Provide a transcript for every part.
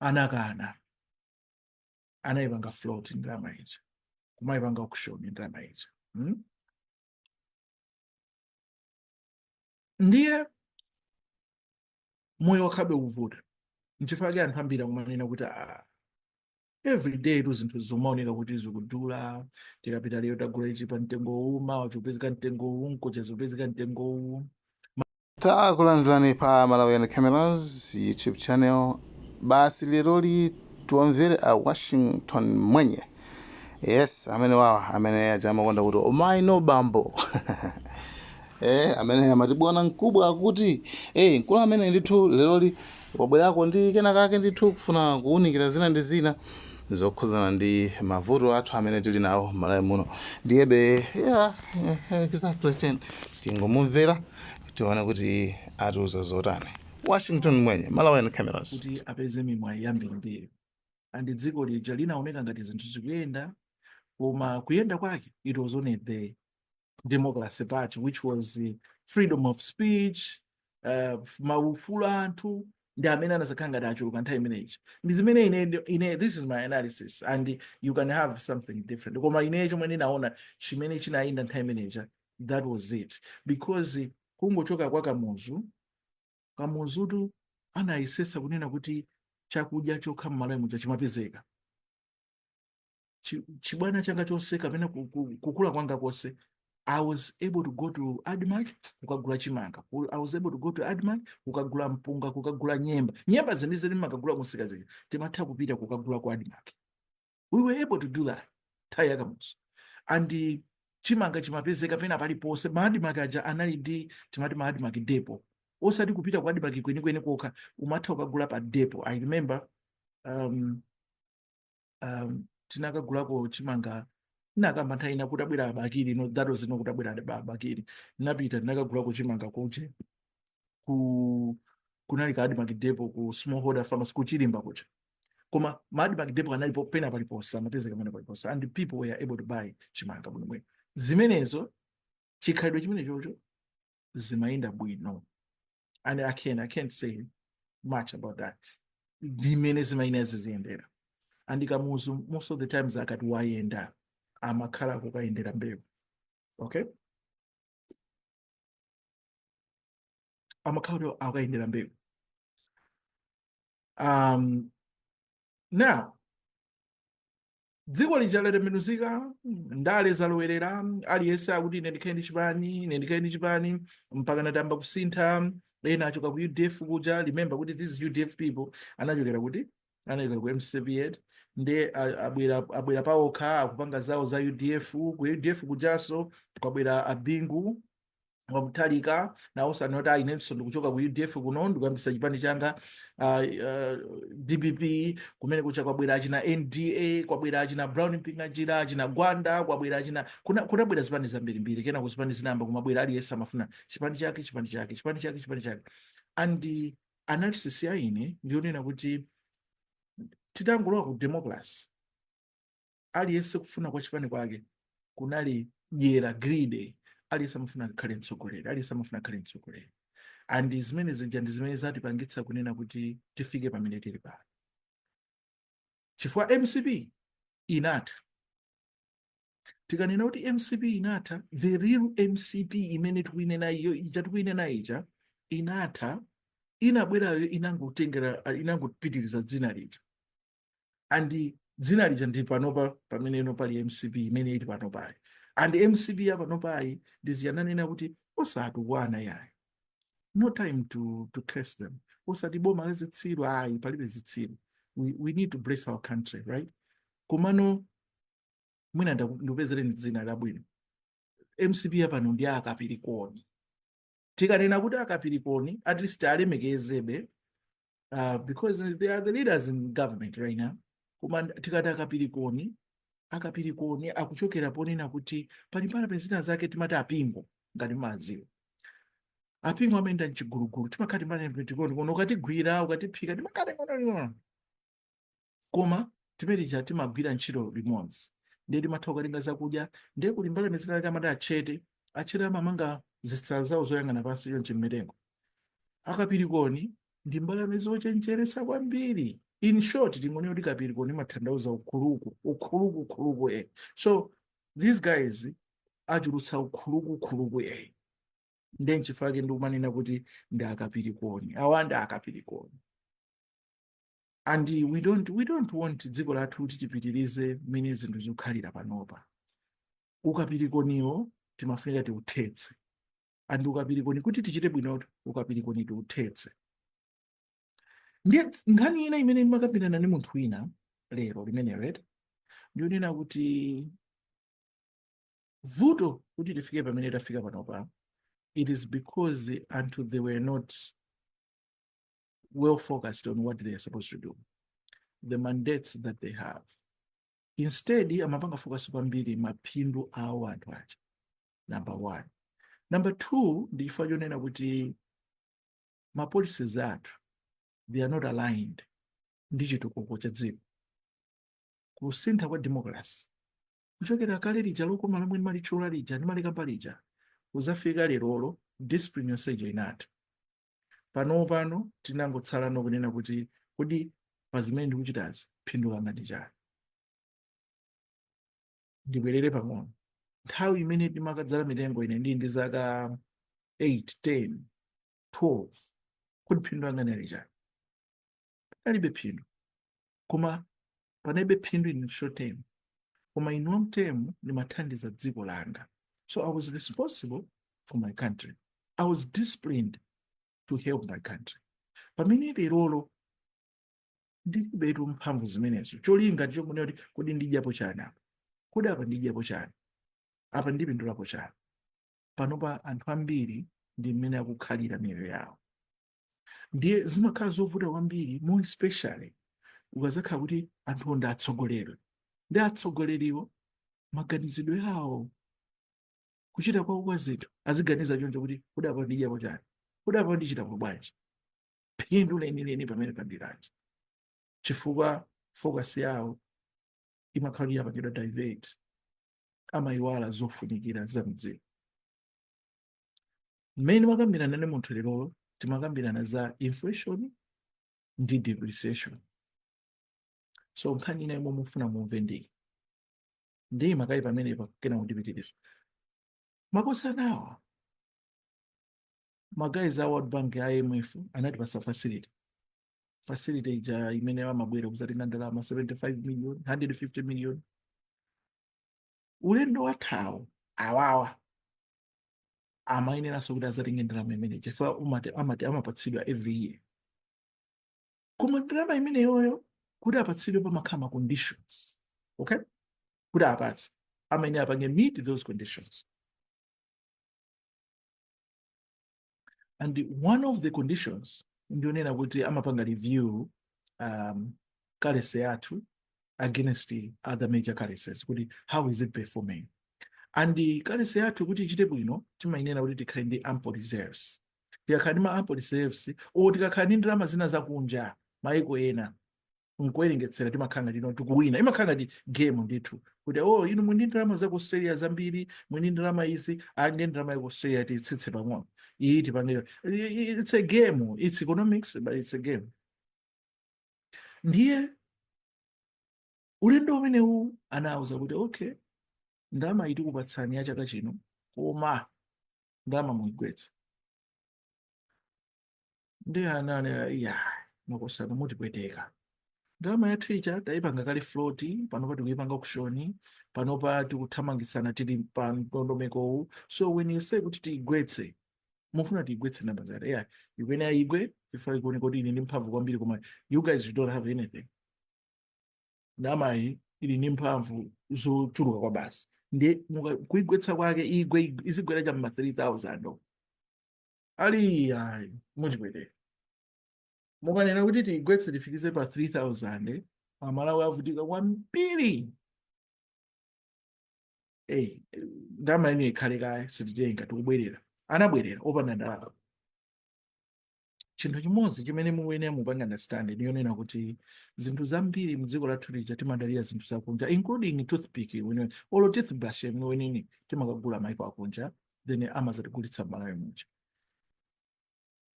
Anakana, anayipanga float ndalama ija, kumayipanga auction ndalama ija, Ndiye moyo wakhalabe ukuvuta. Nchifukwa chake anthu ambiri akumanena kuti every day tu zinthu zimaoneka kuti zikudula. Tikapita lero tagula ichi pa mtengo uwu, mawa chikupezeka mtengo uwu, mkuja zikupezeka mtengo uwu. Takulandirani pa Malawian Cameras YouTube channel. Basi leroli tiwamvere a Washington Mwenye. Yes, amene wawa amene aja amakonda kuti omayi no bambo. Amene amati bwana mkubwa akuti mkulu amene ndithu leroli wabwerako ndi kena kake ndithu kufuna kuwunikira zina ndi zina zokhudzana ndi mavuto athu amene tili nawo m'Malawi muno. Ndiyebe yeah, exactly 10 tingomumvera tione kuti atiuza zotani. Washington Mwenye, Malawian Cameras. Kuti apeze mimwayi yambirimbiri, and dziko lija linaoneka ngati zinthu zikuyenda, koma kuyenda kwake it was only the Democracy Party, which was freedom of speech, maufulu anthu ndi amene anasakhala ngati achuluka nthawi imeneyi. Ndi zimene ine, this is my analysis and you can have something different, koma ine chomwe ndinaona chimene chinayenda nthawi imeneyi, that was it, because kungochoka kwa Kamuzu, Kamuzutu anayesetsa kunena kuti chakudya chokha m'Malawi muja chimapezeka. Chibwana changa chonse kapena kukula kwanga konse, I was able to go to ADMARC kukagula chimanga. I was able to go to ADMARC kukagula mpunga, kukagula nyemba. Nyemba zenizeni timakagula kumsika zija, timatha kupita kukagula ku ADMARC. We were able to do that nthawi ya Kamuzu. And chimanga chimapezeka pena paliponse. Ma ADMARC aja anali ndi timati ma ADMARC depot, osati kupita ku ADMARC kwenikweni kokha, umatha kukagula pa depot. I remember tinakagulako chimanga, nakamba nthawi ina kuti abwera abakili, no, that was no kuti abwera abakili, napita ndinakagulako chimanga kuje ku kunali ka ADMARC depot ku Smallholder Farmers ku Chilimba kuja. Koma ma ADMARC depot analipo pena paliponse, amapezeka pena paliponse, and people were able to buy chimanga bwinobwino. Zimenezo, chikhalidwe chimene chocho zimayenda bwino, and I can't say much about that. Ndimene zimayina ziziyendera. And Kamuzu most of the times akati wayenda amakhala kukayendera mbewu, okay, amakhala kuti akayendera mbewu. Now dziko lija latembenuzika, ndale zalowerera, aliyense akuti ine ndikhale ndi chipani, ine ndikhale ndi chipani, mpaka natamba kusintha. Ena achoka ku UDF kuja. Remember kuti these UDF people anachokera kuti anachokera ku MCP yet nde abwera paokha, akupanga zawo za UDF. Ku UDF kujaso kwabwera abingu wa Mutharika, nawonso anoti ayi, inenso ndikuchoka ku UDF kuno, ndikuyambisa chipani changa, DPP. Kumene kucha kwabwera achina NDA, kwabwera achina Brown Mpinganjira, achina Gwanda, kwabwera achina kunabwera zipani zambirimbiri. Kenako zipani zinayamba kumabwera, aliyense amafuna chipani chake, chipani chake, chipani chake, chipani chake. And analysis ya ine ndiyonena kuti titangolowa ku democracy, aliyense kufuna kwa chipani kwake kunali dyera, greed. Aliyense amafuna akhale mtsogoleri, aliyense amafuna akhale mtsogoleri. And zimene zija ndi zimene zatipangitsa kunena kuti tifike pamene tili pano, chifukwa MCP inatha. Tikanena kuti MCP inatha, the real MCP imene tikuinena iyo ija, tikuinena ija inatha. Inabwerayo inangotengera, inangopitiriza dzina lija, and dzina lija ndi panopa pamene ino pali MCP imene ili panopayi. And MCP ya panopayi ndiziyananena kuti osatukwana yayi, no time to curse them, osati boma la zitsiru ayi, palibe zitsiru. We need to bless our country, right? Komano mwina ndikupezereni dzina labwino. MCP ya pano ndi akapirikoni. Tikanena kuti akapirikoni, at least alemekezebe, because they are the leaders in government right now. Koma tikati akapirikoni, akapirikoni akuchokera ponena kuti pali mbalame zina zake timati apingo, ngati maziwo apingo amayenda mchigulugulu, timakhati mbalame tikoni kono, ukatigwira ukatiphika timakhati ngono, koma timeneja timagwira ntchito limodzi, ndiye timatha kukatenga zakudya. Ndiye kuli mbalame zina zake amati atchete. Atchete amamanga zitsala zawo zoyang'ana pansi chonchi mitengo. Akapirikoni ndi mbalame zochenjeresa kwambiri. In short, tingonena kuti kapirikoni imatanthauza ukhuluku, ukhuluku, ukhuluku eh. So these guys achulutsa ukhuluku, ukhuluku eh. Ndiye nchifukwa chake ndikumanena kuti ndi akapirikoni. Awa ndi akapirikoni. And we don't want dziko lathu kuti tipitirize mmene zinthu zikukhalira panopa. Ukapirikoniwo timafunika tiuthetse. And ukapirikoni, kuti tichite bwinotu, ukapirikoni tiuthetse. Ndiye nkhani ina imene ndimakambirana ndi munthu wina lero limene right, ndionena kuti vuto kuti tifike pamene tafika panopa, it is because anthu, they were not well focused on what they are supposed to do, the mandates that they have. Instead amapanga focus kwambiri maphindu awo anthu aja, number one. Number two, ndi chifukwa chonena kuti ma policies athu, they are not aligned ndi chitukuko cha dziko. Kusintha kwa democracy kuchokera kale lija lokoma lomwe ndimalitchula lija, ndimalikamba lija, kuzafika lerolo, discipline yonse ija inatha. Pano pano tinangotsala nokunena kuti, kodi pa zimene ndikuchitazi phindu langa ndi chani? Ndibwerere pang'ono. Nthawi imene ndimakadzala mitengo ine ndili ndi zaka 8, 10, 12, kuti phindu langa ndali chani? Panalibe phindu. Koma panalibe phindu in short term, koma in long term ndimathandiza dziko langa. So I was responsible for my country. I was disciplined to help my country. Pamene lerolo ndilibetu mphamvu zimenezo. Cholinga ndichokunena kuti, kodi ndidyapo chani apa? Kodi apa ndidyapo chani? Apa ndipindulapo chani? Panopa anthu ambiri ndi mmene akukhalira miyoyo yawo. Ndiye zimakhala zovuta kwambiri, more especially ukazakhala kuti anthuwo ndi atsogoleri, ndi atsogoleriwo maganizidwe awo, kuchita kwawo kwa zinthu, aziganiza choncho kuti, kodi apa ndidyapo chani? Kodi apa ndichitapo bwanji? Phindu lenileni pamene pandilanji? Chifukwa focus yawo imakhala kuti yapangidwa divert, amayiwala zofunikira za mdziko. Mmene makambirana ndi munthu lerolo, timakambirana za inflation ndi depreciation. So nkhani ina yomwe mufuna mumve ndi makayi pamenepa, kena kundipitiriza makosanawa. Ma guys a World Bank, IMF, anatipasa facility ija imene amabwera kuzatenga ndalama 75 million, 150 million. Ulendo wathawo awawa amayeneranso kuti azatenge ndalama imene, chifukwa amati amapatsidwa every year. Koma ndalama imeneyoyo kuti apatsidwe pamakhala ma conditions, okay? Kuti apatse amayenera apange meet those conditions, and one of the conditions ndionena kuti amapanga review currency yathu against the other major currencies, kuti how is it performing. And the currency yathu kuti ichite bwino, timayenera kuti tikhale ndi ample reserves. Tikakhala ndi ma ample reserves or tikakhala ndi ndalama zina zakunja, maiko ena nkuwerengetsera, timakhala ngati ino tikuwina. Imakhala ngati game ndithu, kuti, oh, inu muli ndi ndalama za ku Australia zambiri, muli ndi ndalama izi, ali ndi ndalama ya ku Australia tiyitsitse pang'ono, iyi tipange. It's a game, it's economics, but it's a game. Ndiye ulendo umenewu anawuza kuti, okay, ndalama iyi tikupatsani ya chaka chino, koma ndalama muyigwetse. Ndiye ananena, iya, makosana, mutipweteka. Ndalama yathu ija tayipanga kale float, panopa tikuyipanga auction, panopa tikuthamangisana, tili pa ndondomekowu. So when you say kuti tiyigwetse, mufuna tiyigwetse namba zati? Yeah, ikuyenera igwe chifukwa ikuoneka kuti ili ndi mphamvu kwambiri, koma you guys, you don't have anything. Ndalama iyi ili ndi mphamvu zochuluka kwa basi. Ndiye kuigwetsa kwake igwe, izigwera cha ma 3000 ali. Ayi, muchipweteka. Mukanena kuti tiyigwetse tifikize pa 3000, Amalawi avutika kwambiri. Hey, ndalama ine ikhale kaya, sititenga, tikubwerera. Anabwerera opanda ndalama. Chinthu chimodzi chimene muyenera mupange understand ndiyonena kuti zinthu zambiri mdziko lathu lija timadalira zinthu zakunja, including toothpick wenene, olo toothbrush wenene timakagula maiko akunja, then amazatigulitsa m'Malawi muja.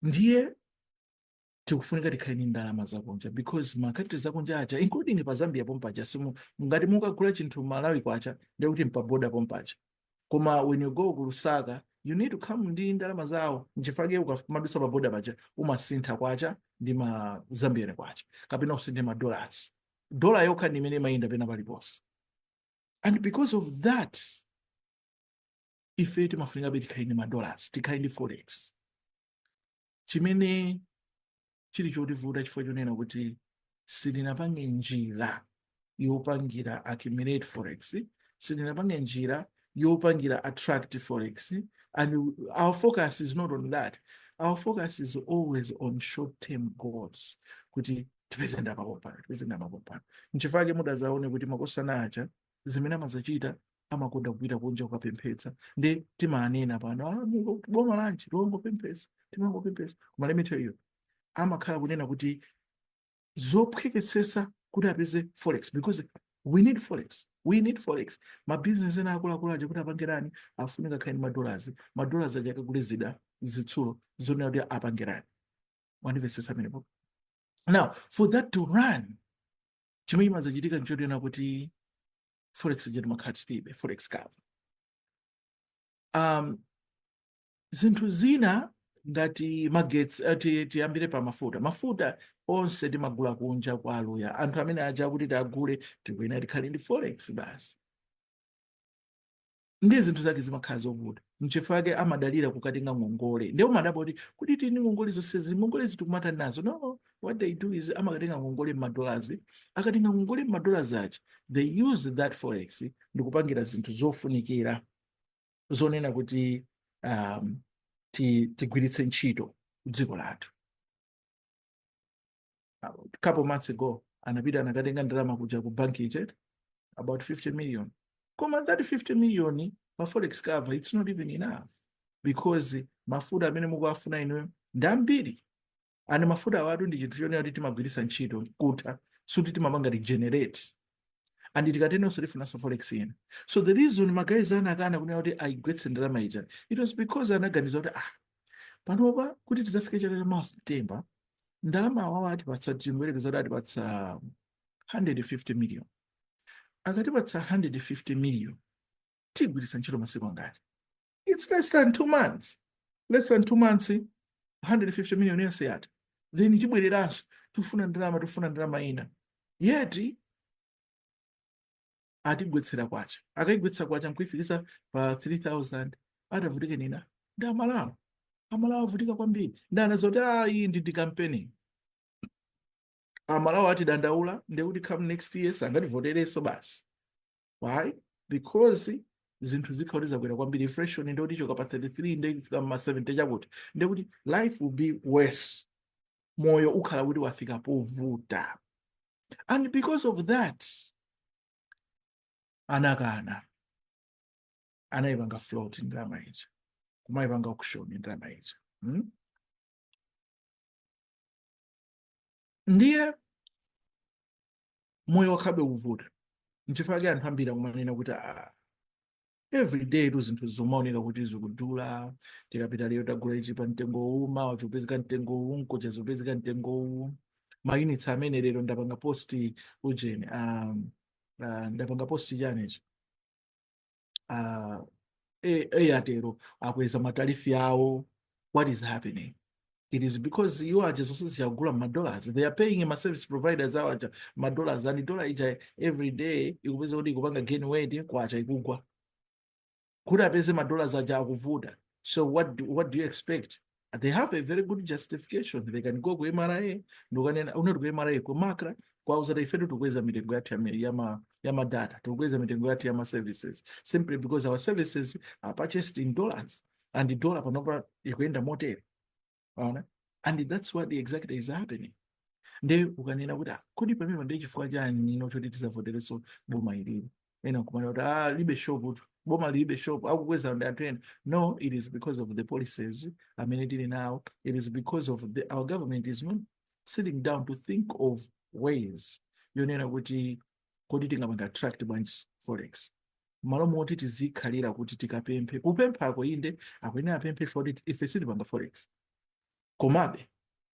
Ndiye Tikufunika tikhale ndi ndalama zakunja because ma countries zakunja aja, including pa Zambia pompaja, simu ngati mukagula chinthu Malawi kwacha, ndekuti mpa border pompaja. Koma when you go ku Lusaka, you need to come ndi ndalama zawo. Nchifukwa ukamadutsa pa border paja umasintha kwacha ndi ma Zambian kwacha kapena usinthe ma dollars. Dola yokha ndi imene imayenda pena paliponse. And because of that, ife timafunikabe tikhale ndi ma dollars, tikhale ndi forex, chimene chili chotivuta chifukwa chonena kuti sitinapange njira yopangira accumulate forex, sitinapange njira yopangira attract forex. And our focus is not on that. Our focus is always on short term goals, kuti tipeze ndalama pompano, tipeze ndalama pompano. Nchifukwa mudazaone kuti makosana aja zimene amazachita, amakonda kupita kunja kukapemphetsa. Ndi timanena pano, "Ah, boma lanji longopemphesa, timangopemphesa." Koma let me tell you, amakhala kunena kuti zophweketsetsa kuti apeze forex, because we need forex, we need forex. Mabizinesi ena akuluakulu aja kuti apangirani afunika khale ndi madollars. Madollars aja akagule zida, zitsulo zonena kuti apangirani. Wandimvetsetsa amenepo? Now, for that to run, chimene chimazachitika nchotina kuti forex ija timakhala tilibe forex cover. Zinthu zina ngati magetsi, tiyambire pa mafuta. Mafuta onse timagula kunja kwa aluya. Anthu amene aja kuti tiagule, tikuyenera tikhale ndi forex basi. Ndi zinthu zake zimakhala zovuta. Nchifukwa amadalira kukatenga ngongole. Ndiye umadabwa kuti tini ngongole zonsezi, ngongole zitikumata nazo. No, what they do is amakatenga ngongole m'madollars. Akatenga ngongole m'madollars aja, they use that forex ndikupangira zinthu zofunikira zonena kuti tigwiritse ntchito dziko lathu. A couple months ago anapita anakatenga ndalama kuja ku banki ije, about 50 million. Koma that 50 million pa forex cover, it's not even enough, because mafuta amene mukuafuna inuyo ndi ambiri. And mafuta awatu ndi chinthu chonena kuti timagwiritsa ntchito kutha, suti timapanga regenerate. And tikatenonso tifunanso forex ina. So the reason ma guys anakana kunena kuti ayigwetse ndalama ija, it was because anaganiza kuti, ah, panopa kuti tidzafike chaka cha mawa September, ndalama awawa atipatsa, tingoyerekeza kuti atipatsa 150 million. Akatipatsa 150 million, tigwiritsa ntchito masiku angati? It's less than 2 months. Less than 2 months, 150 million yonse yatha. Then tibwereranso, tifuna ndalama, tifuna ndalama ina. Yet atigwetsera kwacha. Akayigwetsa kwacha nkuifikisa pa 3000, atavutike nina ndi Amalawi. Amalawi avutika kwambiri. Ndi anazoti, ah, iyi ndi campaigning. Amalawi atidandaula, ndekuti come next year sangativoterenso basi. Why? Because zinthu zikhala zakwera kwambiri. Inflation ndekuti ichoka pa 33 ndekufika ma 70 chakuti, ndekuti life will be worse. Moyo ukhala kuti wafika povuta. And because of that, anakana, anayipanga float ndalama ija, kumayipanga auction ndalama ija, Ndiye moyo wakhabe kuvuta. Nchifukwa anthu ambiri akumanena kuti, ah, every day tu zinthu zimaoneka kuti zikudula. Tikapita lero tagula ichi pa mtengo uwu, mawa chikupezeka mtengo uwu, nkocha zikupezeka mtengo uwu. Ma units amene lero ndapanga post ujeni, ndapanga post chanichi, Airtel akweza ma tariff yawo. What is happening? It is because iwo aja zonse ziyagula ma dollars. They are paying ma service providers awo aja ma dollars, and dollar ija every day ikupeza kuti ikupanga gain weight, kwacha ikugwa. Kuti apeze ma dollars aja akuvuta. So what do you expect? They have a very good justification. They can go ku MRA ndikanena unati ku MRA, ku MACRA, kwauza kuti ifetu tikukweza mitengo yathu ya ma data, tikukweza mitengo yathu ya ma services simply because our services are purchased in dollars and the dollar panopa ikuyenda motere. Waona? And that's what exactly is happening. Nde ukanena kuti, "Ah, kodi pamene ndi chifukwa chani nino choti tisavoterenso boma ilili?" Ena kumana kuti, ah, libe shop tu, boma lilibe shop, akukweza ndi anthu ena. No, it is because of the policies amene tili nawo. It is because of our government is not sitting down to think of ways yonena kuti kodi tingapanga attract bwanji forex, malo moti tizikhalira kuti tikapemphe. Kupemphako inde, akuyenera apemphe for ife sitipanga forex, komabe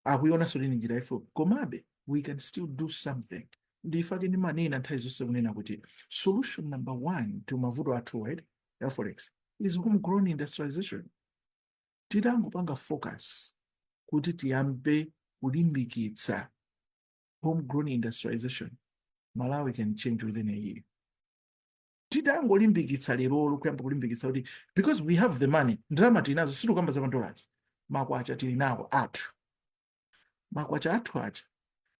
Akuionanso lini njira ifupi, komabe we can still do something. Ndifake ndimanena nthawi zonse kunena kuti solution number one to mavuto athu, right, ya forex is homegrown industrialization. Titangopanga focus kuti tiyambe kulimbikitsa homegrown industrialization, Malawi can change within a year. Titangolimbikitsa lerolo, kuyamba kulimbikitsa kuti, because we have the money, ndalama tili nazo, sitikukamba za madollars, makwacha tili nawo athu, makwacha athu aja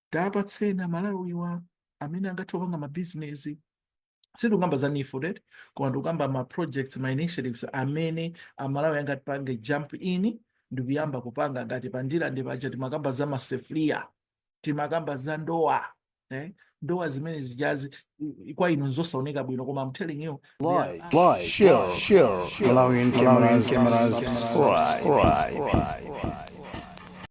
tapatsena Amalawiwa amene angathe kupanga mabizinesi. Sitikukamba za NEEF, right, koma tikukamba ma projects, ma initiatives amene Amalawi angatipange jump in ndikuyamba kupanga. Ngati pandira ndi paja timakamba za masefria, timakamba za ndowa, eh? Ndowa zimene zijazi kwa inu nzosaoneka bwino, koma I'm telling you they are Like, share, share, Malawian cameras, subscribe.